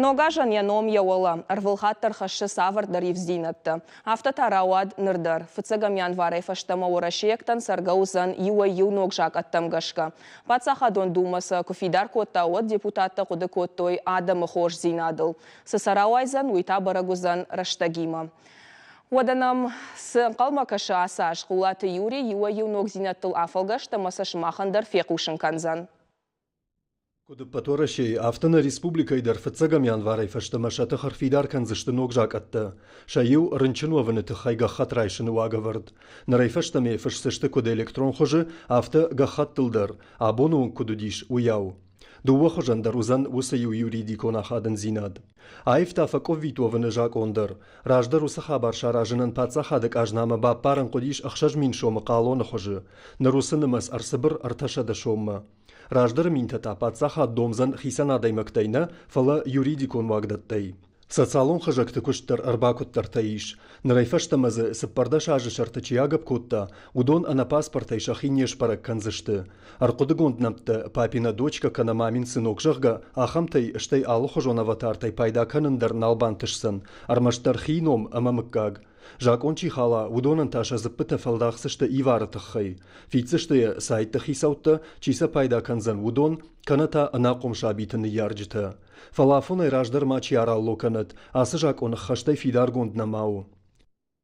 Ног азӕн йӕ ном йӕ уӕлӕ, ӕрвылхатт дӕр хӕссы цавӕрдӕр ивддзинӕдтӕ. Афтӕ та рауад ныр дӕр. Фыццӕгӕм январӕй фӕстӕмӕ уӕрӕсейӕгтӕн цӕргӕ уыдзӕн иуӕй-иу ног закъӕттӕм гӕсгӕ. Паддзахадон Думӕ сӕ куы фидар кодта, уӕд депутаттӕ хъуыды кодтой адӕмы хорздзинадыл. Цы сӕ рауайдзӕн, уый та бӕрӕг уыдзӕн рӕстӕгимӕ. Уӕдӕ нӕм цы ӕнхъӕлмӕ кӕсы ацы аз, Хъулаты Юрий иуӕй-иу ногдзинӕдтыл афӕлгӕст ӕмӕ сӕ сымахӕн дӕр фехъусын кӕндзӕн. Куыд ӕппӕт Уӕрӕсейы, афтӕ нӕ республикӕйы дӕр фыццӕгӕм январӕй фӕстӕмӕ сӕ тых ӕрфидар кӕндзысты ног закъӕттӕ. Сӕ иу рынчын уӕвыны тыххӕй гӕххӕтт райсыны уагӕвӕрд. Нырӕй фӕстӕмӕ фысдзысты куыд электрон хуызы, афтӕ гӕххӕттыл дӕр, абоны онг куыд уыдис, уыйау. Дыууӕ хуызӕн дӕр уыдзӕн уыцы иу юридикон ахадындзинад. Аивта фӕкъуыввит уӕвыны закъон дӕр. Раздӕр уыцы хабар саразынӕн паддзахады къазнамӕ баппарын хъуыдис 6000 сомы хъалоны хуызы. Ныр уыцы нымӕц ӕрцыбыр 300 соммӕ. Раздӕры минтӕ та паддзахад домдзӕн хицӕн адӕймӕгтӕй нӕ, фӕлӕ юридикон уагдӕттӕй. Социалон хызӕгты куыст дӕр ӕрбакуыддӕртӕ ис. Нырӕй фӕстӕмӕ дзы 14 азы сӕрты чи агӕпп кодта, уыдон ӕнӕ паспортӕй сӕхи не сбӕрӕг кӕндзысты. Ӕрхъуыдыгонд нӕмттӕ «Папина дочка» кӕнӕ «Мамин сынок», зӕгъгӕ, ахӕмтӕй, стӕй алыхуызон аватартӕй пайда кӕнын дӕр нал бантысдзӕн, ӕрмӕстдӕр хи ном ӕмӕ мыггаг. Закъон чи хала, уыдонӕн та сӕ дзыппытӕ фӕлдахдзысты ивары тыххӕй. Фиддзысты йӕ сайтты хицӕуттӕ, чи сӕ пайда кӕндзӕн, уыдон, кӕнӕ та ӕнахъом сабиты ныййарджытӕ. Фӕлӕ афонӕй раздӕр мачи аралло кӕнӕд, ацы закъон ӕххӕстӕй фидаргонд нӕма у.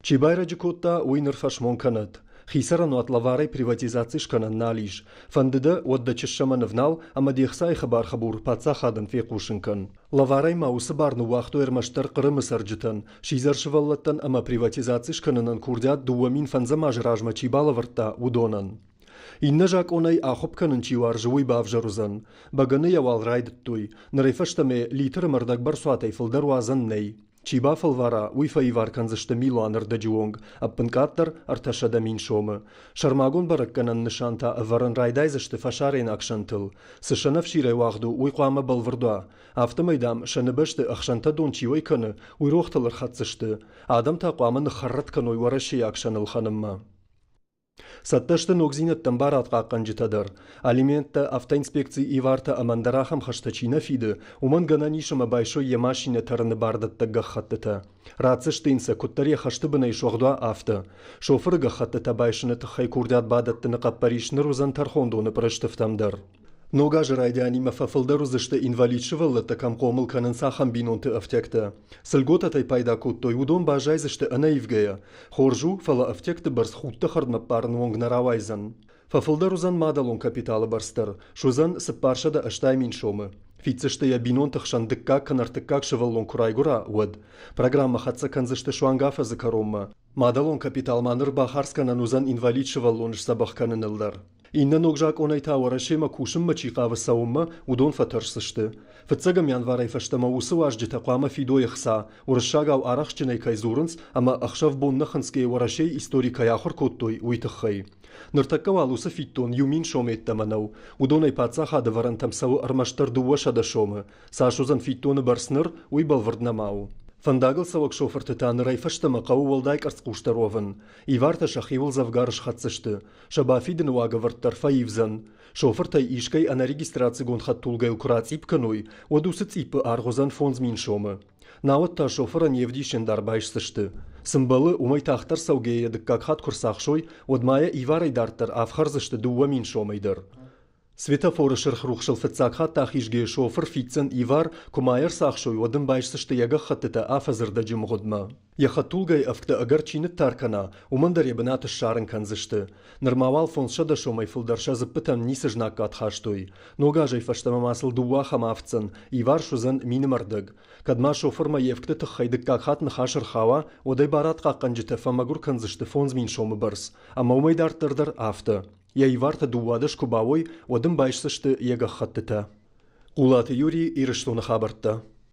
Чи байрӕджы кодта, уый ныр фӕсмон кӕнӕд. Хи цӕрӕнуат лӕварӕй приватизаци скӕнӕн нал ис. Фӕнды дӕ, уӕд дӕ чыссӕмӕ нывнал ӕмӕ де хцайы хыбар-хыбур паддзахадӕн фехъусын кӕн. Лӕварӕй ма уыцы бар ныууагътой ӕрмӕстдӕр Хъырымы цӕрджытӕн, сидзӕр сывӕллӕттӕн ӕмӕ приватизаци скӕнынӕн курдиат 2005 азы размӕ чи балӕвӕрдта, уыдонӕн. Иннӕ закъонӕй ахуыпп кӕнын чи уарзы, уый бавзӕр уыдзӕн. Бӕгӕныйӕ уал райдыдтой. Нырӕй фӕстӕмӕ литры ӕрдӕгбӕрцуатӕй фылдӕр уадзӕн нӕй. Чи бафӕлвара, уый фӕивар кӕндзысты милуаны рдӕджы онг, ӕппынкъаддӕр 300 000 сомы. Сӕрмагонд бӕрӕггӕнӕн нысантӕ ӕвӕрын райдайдзысты фӕсарӕйнаг сӕнтыл. Цы сӕнӕфсирӕй уагъд у, уый хъуамӕ бӕлвырд уа. Афтӕмӕй, дам, сӕны бӕсты ӕхсӕнтӕ дон чи уӕй кӕны, уый рохтыл ӕрхӕцдзысты. Адӕм та хъуамӕ ныххӕррӕтт кӕной уӕрӕсейаг сӕн ӕлхӕнынмӕ. Цӕттӕ сты ногдзинӕдтӕм барадхъахъхъӕнджытӕ дӕр. Алименттӕ, автоинспекцийы ивартӕ ӕмӕ ӕндӕр ахӕм хӕстӕ чи нӕ фиды, уымӕн гӕнӕн ис ӕмӕ байсой йӕ машинӕ тӕрыны бардӕттӕг гӕххӕттытӕ. Ратдзысты йын сӕ, куыддӕр йӕ хӕсты бынӕй суӕгъд уа, афтӕ. Шофыры гӕххӕттытӕ байсыны тыххӕй курдиат бадӕттыны хъӕппӕрис ныр уыдзӕн тӕрхондоны пъырыстыфтӕм дӕр. Ног азы райдианимӕ фӕфылдӕр уыдзысты инвалид сывӕллӕттӕ кӕм хъомыл кӕнынц, ахӕм бинонты ӕфтиӕгтӕ. Цы льготӕтӕй пайда кодтой, уыдон баззайдзысты ӕнӕивгӕйӕ. Хорз у, фӕлӕ ӕфтиӕгты бӕрц худты хӕрдмӕ ппарыны онг нӕ рауайдзӕн. Фӕфылдӕр уыдзӕн мадӕлон капиталы бӕрц дӕр, суыдзӕн 480 000 сомы. Фиддзысты йӕ бинонты хсӕн дыккаг кӕнӕ ӕртыккаг сывӕллон куы райгуыра, уӕд. Программӕ хӕццӕ кӕндзысты суанг афӕдзы кӕронмӕ. Мадӕлон капитал ма ныр бахардз кӕнӕн уыдзӕн инвалид сывӕллоны сдзӕбӕх кӕныныл дӕр. Иннӕ ног закъонӕй та Уӕрӕсемӕ кусынмӕ чи хъавы цӕуынмӕ, уыдон фӕтӕрсдзысты. Фыццӕгӕм январӕй фӕстӕмӕ уыцы уазджытӕ хъуамӕ фидой ӕхца, уырыссагау арӕхстджынӕй кӕй дзурынц ӕмӕ ӕхсӕв-бон нӕ хынцгӕйӕ Уӕрӕсейы истори кӕй ахуыр кодтой, уый тыххӕй. Ныртӕккӕ уал уыцы фиддон 1000 сомы йеддӕмӕ нӕу. Уыдонӕй паддзахады ӕвӕрӕнтӕм цӕуы ӕрмӕстдӕр 200 сомы. Цас уыдзӕн фиддоны бӕрц ныр, уый бӕлвырд нӕма у. Фӕндагыл цӕуӕг шофырты та нырӕй фӕстӕмӕ хъӕуы уӕлдай къӕрцхъусдӕр уӕвын. Ивартӕ сӕхиуыл дзӕвгар схӕцдзысты. Сӕ бафидыны уагӕвӕрд дӕр фӕивдзӕн. Шофыртӕй искӕй ӕнӕрегистрацигонд хӕдтулгӕйыл куы рацъипп кӕной, уӕд уыцы цъиппы аргъ уыдзӕн 5000 сомы. Науӕд та шофырӕн йе вдисӕн дӕр байсдзысты. Цы мбӕлы, уымӕй тагъддӕр цӕугӕйӕ йӕ дыккаг хатт куы рцахсой, уӕд ма йӕ иварӕй дарддӕр ӕфхӕрдзысты 2000 сомӕй дӕр. Светофоры сырх рухсыл фыццаг хатт ахизгӕйӕ шофыр фиддзӕн ивар, куы ма йӕ ӕрцахсой, уӕд ын байсдзысты йӕ гӕххӕттытӕ афӕдзы рдӕджы мгъуыдмӕ. Йӕ хӕдтулгӕйы ӕвгтӕ ӕгӕр чи ныттар кӕна, уымӕн дӕр йӕ бынат ссарын кӕндзысты. Нырма уал 500 сомӕй фылдӕр сӕ дзыппытӕм ницы знаггад хастой. Ног азӕй фӕстӕмӕ ма сыл дыууӕ ахӕм афтдзӕн, ивар суыдзӕн минымӕ рдӕг. Кӕд ма шофырмӕ йе вгты тыххӕй дыккаг хатт ныхас ӕрхауа, уӕд ӕй барадхъахъхъӕнджытӕ фӕмӕгуыр кӕндзысты 5000 сомы бӕрц. Ӕмӕ уымӕй дарддӕр дӕр афтӕ. Йӕ ивартӕ 12 куы бауой, уӕд ын байсдзысты йӕ гӕххӕттытӕ. Хъулаты Юрий, Ирыстоны хабӕрттӕ.